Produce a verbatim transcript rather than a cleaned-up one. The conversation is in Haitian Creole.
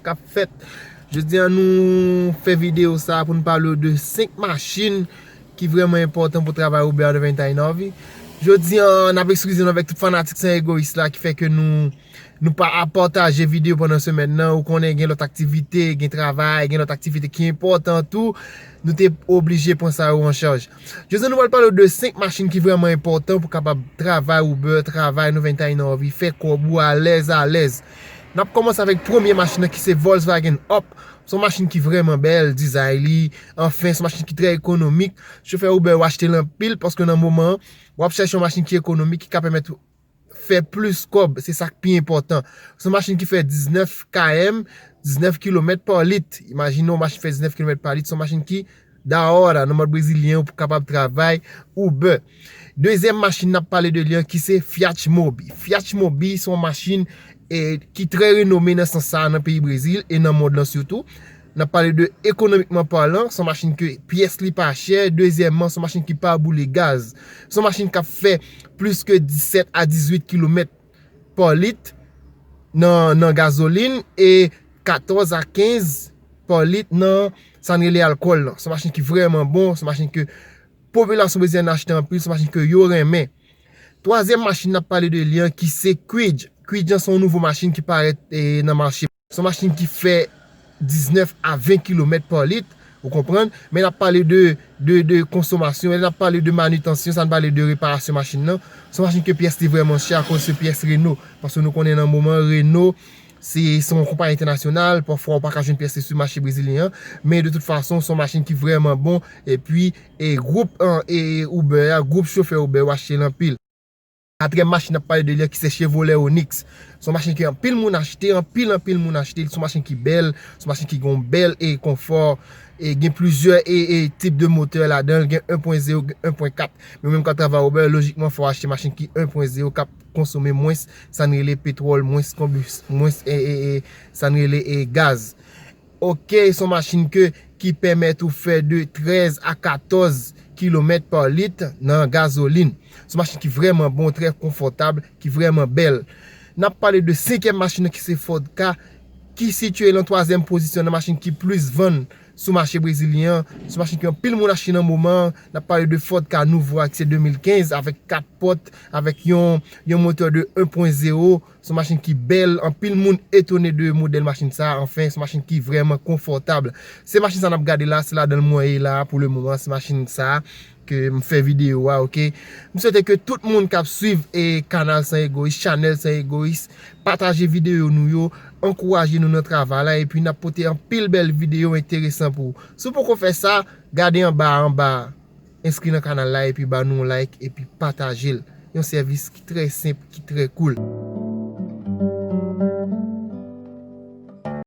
k ap fèt. Jodi a nou fè videyo sa pou n pale w de senk machin ki vrèman enpòtan pou travay Uber nan Valentine Harvey. Jodi a n ap eskize nou avèk tout fanatik San Egoyis la ki fè ke nou nou pa ap pataje videyo pandan semèn nan. Ou konnen gen lòt aktivite, gen travay, gen lòt aktivite ki enpòtan tou. Nou te oblije pran sa yo an chaj. Jodi a nou pral pale w de senk machin ki vrèman enpòtan pou kapab travay Uber, travay nan Valentine Harvey, fè kòb ou alèz alèz. N ap kòmanse avèk premye machin nan ki se Volkswagen Up. Se yon machin ki vrèman bèl, dizay li, anfen, se yon machin ki trè ekonomik. Chofè Uber yo achte l anpil paske nan moman an, w ap chèche yon machin ki ekonomik, ki ka pèmèt ou fè plis kòb, se sa k pi enpòtan. Se yon machin ki fè diznèf K M, diznèf kilomèt pa lit. Imajine yon machin fè diznèf kilomèt pa lit, se yon machin ki dayò la, nan mòd brezilyen, ou kapab travay Uber. Dezyèm machin n ap pale de li an ki se Fiat Mobi. Fiat Mobi se yon machin e, ki trè renome nan sans sa a nan peyi Brezil e nan mond lan sitou. N ap pale de ekonomikman palan, se yon machin ke pyès li pa chè. Dezyèmman, se yon machin ki pa boule gaz. Se yon machin k ap fè plis ke disèt a dizuit kilomèt pa lit nan, nan gazolin e katòz a kenz pa lit nan sa n rele alkòl lan. Se yon machin ki vrèman bon, se yon machin ke popilasyon brezilyèn achte anpil, se yon machin ke yo renmen. Twazyèm machin n ap pale de li an ki se Kwid. Kwid lan se yon nouvo machin ki parèt e, nan mache. Se yon machin ki fè diznèf a ven kilomèt pa lit, ou konprann? Men n ap pale de, de, de konsomasyon, men n ap pale de manitansyon, sa n pale de reparasyon machin nan. Se yon machin ke pyès li vrèman chè akoz se pyès Renault. Paske nou konnen nan moman Renault, se, se yon konpayi entènasyonal, pafwa ou pa ka jwenn pyès li sou mache brezilyen an. Men de tout fason, se yon machin ki vrèman bon. Epi, e gwoup an, e Uber a, gwoup chofè Uber yo achte l anpil. Katriyèm machin n ap pale de li an ki se Chevrolet Onix. Se yon machin ke anpil moun achte, anpil, anpil moun achte l. Se yon machin ki bèl, se yon machin ki gen yon bèl e konfò, e gen plizyè e, e tip de motè ladan l, gen en pwen zewo, gen en pwen kat. Men menm k ap travay Uber, lojikman, fò w achte machin ki en pwen zewo, k ap konsome mwens, sa n rele petwòl, mwens konbis-, mwens, e, e, e, sa n rele, e, gaz. Ok, se yon machin ke, ki pèmèt ou fè de trèz a katòz kilomèt pa lit nan gazolin. Se yon machin ki vrèman bon, trè konfòtab, ki vrèman bèl. N ap pale de senkyèm machin nan ki se Ford Ka, ki sitiye nan twazyèm pozisyon nan machin ki plis vann sou mache brezilyen an. Se yon machin ke anpil moun achte nan moman an. N ap pale de Ford Ka nouvo a ki se de mil kenz avèk kat pòt, avèk yon, yon motè de en pwen zewo. Se yon machin ki bèl, anpil moun etone de modèl machin sa a. Anfen, se yon machin ki vrèman konfòtab. Se machin sa n ap gade la, se ladan l mwen ye la pou le moman, se machin sa a ke m fè videyo a, ok? M swete ke tout moun k ap swiv e kanal San Egoyis, chanèl San Egoyis, pataje videyo nou yo, ankouraje nou nan travay la, epi n ap pote anpil bèl videyo enteresan pou ou. Si w poko fè sa, gade anba a, anba a, enskri nan kanal la, epi ba nou yon like, epi pataje l. Yon sèvis ki trè senp, ki trè cool.